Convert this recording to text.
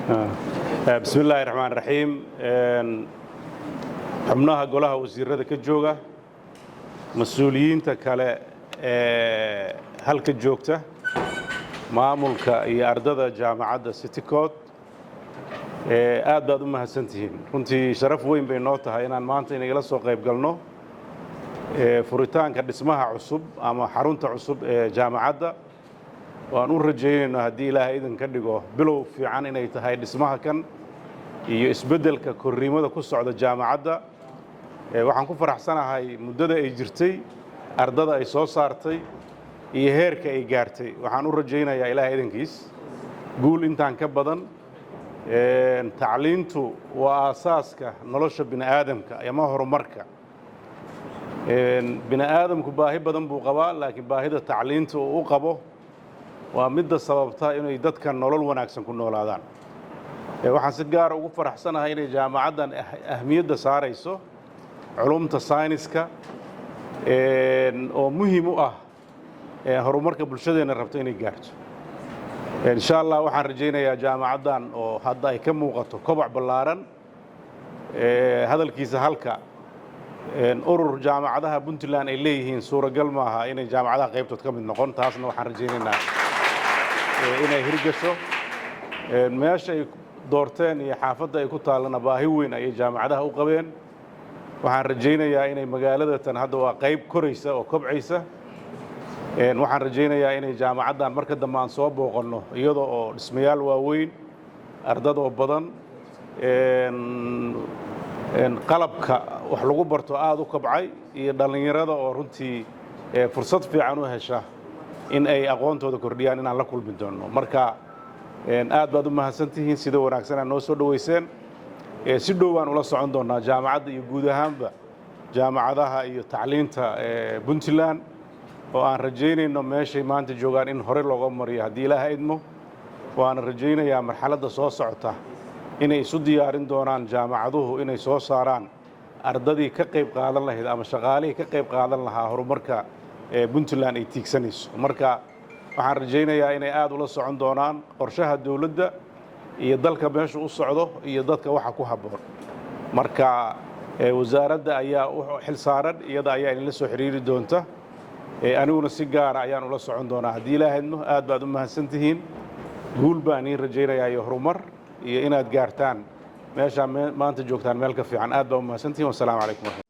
Bismi illaahi raxmaan raxiim. Xubnaha golaha wasiirada ka jooga, mas-uuliyiinta kale ee halka joogta, maamulka iyo ardada jaamacadda Citycot, aad baad u mahadsantihiin. Runtii sharaf weyn bay noo tahay inaan maanta inagala soo qayb galno furitaanka dhismaha cusub ama xarunta cusub ee jaamacadda. Waan u rajaynayno, haddii Ilaahay idinka dhigo, bilow fiican inay tahay dhismaha kan iyo isbeddelka korriimada ku socda jaamacadda. Waxaan ku faraxsanahay muddada ay jirtay, ardada ay soo saartay iyo heerka ay gaartay. Waxaan u rajaynayaa, Ilaahay idinkiis, guul intaan ka badan. Tacliintu waa aasaaska nolosha bini aadamka ama horumarka bini aadamku. Baahi badan buu qabaa, laakiin baahida tacliinta uu u qabo waa midda sababta inay dadka nolol wanaagsan ku noolaadaan. Waxaan si gaara ugu faraxsanahay inay jaamacaddan ahmiyadda saarayso culumta sayniska oo muhiim u ah horumarka bulshadeenna rabto inay gaarto, insha Allah. Waxaan rajaynayaa jaamacaddan oo hadda ay ka muuqato koboc ballaaran, hadalkiisa halka urur jaamacadaha Puntland ay leeyihiin suuragal maaha inay jaamacadaha qaybtood ka mid noqon. Taasna waxaan rajaynaynaa inay hirgasho. Meesha ay doorteen iyo xaafadda ay ku taallana baahi weyn ayay jaamacadaha u qabeen. Waxaan rajaynayaa inay magaalada tan hadda waa qayb koraysa oo kobcaysa. Waxaan rajaynayaa inay jaamacaddan marka dambe aan soo booqanno iyadoo oo dhismayaal waaweyn, ardadoo badan, qalabka wax lagu barto aada u kobcay iyo dhallinyarada oo runtii fursad fiican u hesha in ay aqoontooda kordhiyaan inaan la kulmi doonno. Marka aad baad u mahadsantihiin sida wanaagsan aad noo soo dhoweyseen. Si dhow baan ula socon doonnaa jaamacadda iyo guud ahaanba jaamacadaha iyo tacliinta Puntland, oo aan rajaynayno meeshay maanta joogaan in hore looga mariyo, haddii Ilaaha idmo. Waana rajaynayaa marxaladda soo socota inay isu diyaarin doonaan jaamacaduhu inay soo saaraan ardadii ka qayb qaadan lahayd ama shaqaalihii ka qayb qaadan lahaa horumarka Puntland ay tiigsanayso. Marka waxaan rajaynayaa inay aad ula socon doonaan qorshaha dowladda iyo dalka meeshu u socdo iyo dadka waxa ku habboon. Marka wasaaradda ayaa u xil saaran, iyada ayaa idinla soo xiriiri doonta. Aniguna si gaara ayaan ula socon doonaa, haddii Ilaaha idmo. Aad baad u mahadsan tihiin. Guul baan iin rajaynayaa iyo horumar iyo inaad gaartaan meeshaa maanta joogtaan meel ka fiican. Aad baa u mahadsantihiin. Wasalaamu calaykum.